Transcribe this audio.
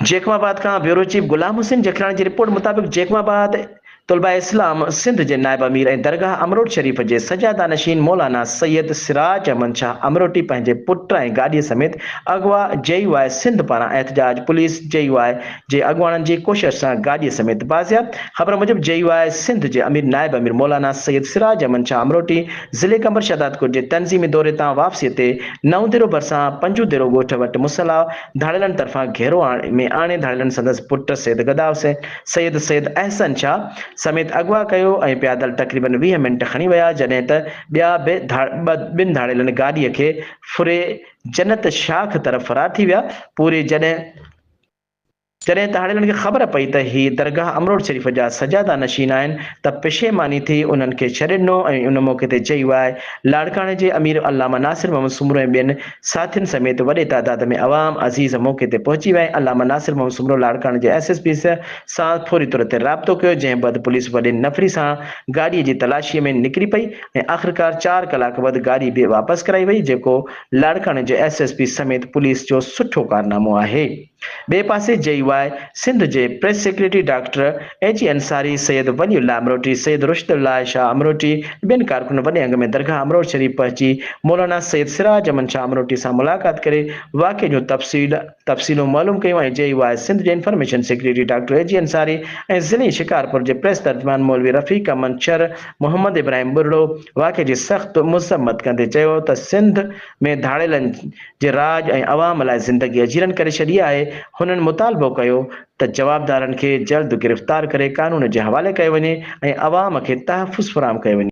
Jacob آباد کان bureau chief Ghulam Hussain Jakhrani جي رپورٽ مطابق جيڪب آباد طلباء اسلام سنڌ جي نائب امير ۽ درگاهه امروٽ شريف جي سجاده نشين مولانا سيد سراج احمد شاهه امروٽي پنهنجي پٽ ۽ گاڏيء سميت اغوا جي يو آء سنڌ پاران احتجاج پوليس جي يو آء جي اڳواڻن جي ڪوشش سان گاڏيء سميت بازياب خبر موجب جي يو آء سنڌ جي امير نائب امير مولانا سيد سراج احمد شاهه امروٽي ضلعي قمبر شهدادڪوٽ جي تنظيمي دوري تان واپسيء تي نئون ديرو ڀرسان پنجو ديرو ڳوٺ وٽ مسلح ڌاڙيلن طرفان گهيرو ۾ آڻي ڌاڙيلن سندس پٽ سيد گدا حسين، سيد سيد احسن شاهه سميت اغوا ڪيو ۽ پيادل تقريبن 20 منٽ کڻي ويا جڏهن ته ٻيا به ٻن ڌاڙيلن گاڏيء کي ڦري جنت شاخ طرف فرار ٿي ويا پوري جڏهن جڏهن ڌاڙيلن کي خبر پئي ته هي درگاهه امروٽ شريف جا سجاده نشين آهن ته پشيماني ٿي انهن کي ڇڏي ڏنو ۽ ان موقعي تي جي يو آء لاڙڪاڻي جي امير علامه ناصر محمد سومرو ۽ ٻين ساٿين سميت وڏي تعداد ۾ عوام عزيز موقعي تي پهچي ويا ۽ علامه ناصر محمد سومرو لاڙڪاڻي جي ايس ايس پي سان فوري طور تي رابطو ڪيو جنهن بعد پوليس وڏي نفري سان گاڏي جي تلاشي ۾ نڪري پئي ۽ آخرڪار چار ڪلاڪ بعد گاڏي به واپس ڪرائي وئي جيڪو لاڙڪاڻي جي ايس ايس پي سميت پوليس جو سٺو ڪارنامو آهي. ٻئي پاسي جي يو آء سنڌ جي press secretary doctor A G Ansari, Syed Wali Ullah Amroti, Syed Rushd Ullah Shah Amroti ۽ ٻين ڪارڪنن وڏي انگ ۾ درگاهه امروٽ شريف پهچي مولانا سيد سراج احمد شاهه امروٽي سان ملاقات ڪري واقعي جون تفصيل تفصيلون معلوم ڪيون ۽ جي يو آء سنڌ جي information secretary doctor A G Ansari ۽ ضلعي شڪارپور جي پريس ترجمان مولوي رفيق احمد شر محمد ابراهيم ٻرڙو واقعي جي سخت مذمت ڪندي چيو ته سنڌ ۾ ڌاڙيلن جي راڄ ۽ عوام لاء زندگي اجيرن ڪري ڇڏي آهي، هنن مطالبو ڪيو ته جوابدارن کي جلد گرفتار ڪري قانون جي حوالي ڪيو وڃي ۽ عوام کي تحفظ فراهم ڪيو وڃي.